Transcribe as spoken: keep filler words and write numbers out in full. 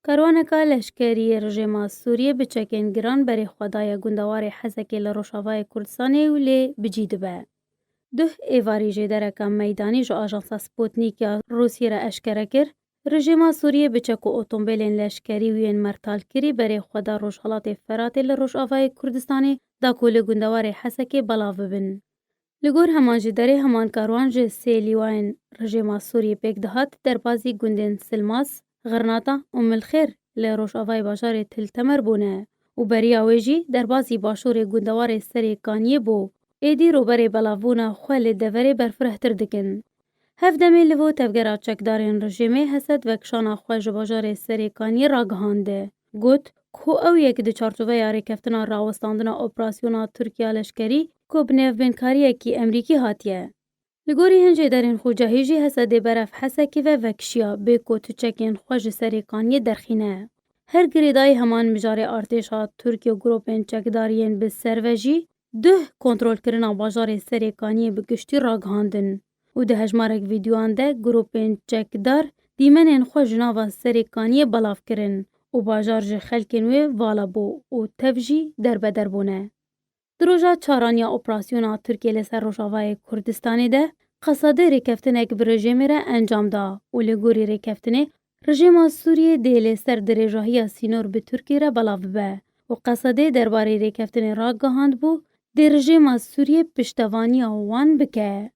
Karwaneka leşkerî yê rejêma Sûriyê bi çekên giran berê xwe daye gundewarê Hesekê li Rojavayê Kurdistanê û lê bi cî dibe. Duh êvarî jêdereka meydanî ji ajansa Sputnik ya Rûsiyê re eşkere kir, rejêma Sûriyê bi çek û otombêlên leşkerî û yên mertalkirî berê xwe da Rojhelatê Feratê li Rojavayê Kurdistanê da ku li gundewarê Hesekê belav bibin. Li gor heman jêderê heman karwan ji sê lîwayên rejêma Sûriyê pêk dihat, derbazî gundên Silmas, Xirnata û Milxêr li rojavayê bajarê Til Temer bûne û beriya wê jî derbazî başûrê gundewarê Serê Kaniyê bû. Êdî rûberê belavbûna xwe li deverê berfirehtir dikin. Hevdemê li bo tevgera çekdarên rejîmê Hesed vekişana xwe ji bajarê Serê Kaniyê ragihand. Got ku ew yek di çarçoveya rêkeftina rawestandina operasyona Tirkiya leşkerî ku bi nêvbênkariyekî Emerîkî hatiye. Li gorî hin jêderên xucahî jî Hesedê berev Hesekê ve vekişiya bê ku tu çekên xwe ji Serê Kaniyê derxîne. Her girêdayî heman mijarê artêşa Tirkiye û grûpên çekdar yên bi ser ve jî duh kontrolkirina bajarê Serê Kaniyê bi giştî ragihandin û di hejmarek vîdyoyan de grûpên çekdar dîmenên xwe ji nava Serê Kaniyê belav kirin û bajar ji xelkên wê vala bû û tev jî derbeder bûne. Di roja çaran ya operasyona Tirkiyê li ser Rojavayê Kurdistanê de, Qesedê rêkeftinek bi rejêmê re encam da û li gorî rêkeftinê, rejêma Sûriyê dê li ser dirêjahiya sînor bi Tirkiyê re belav bibe û Qesedê derbarê rêkeftinê ragihand bû, dê rejêma Sûriyê piştevaniya wan bike.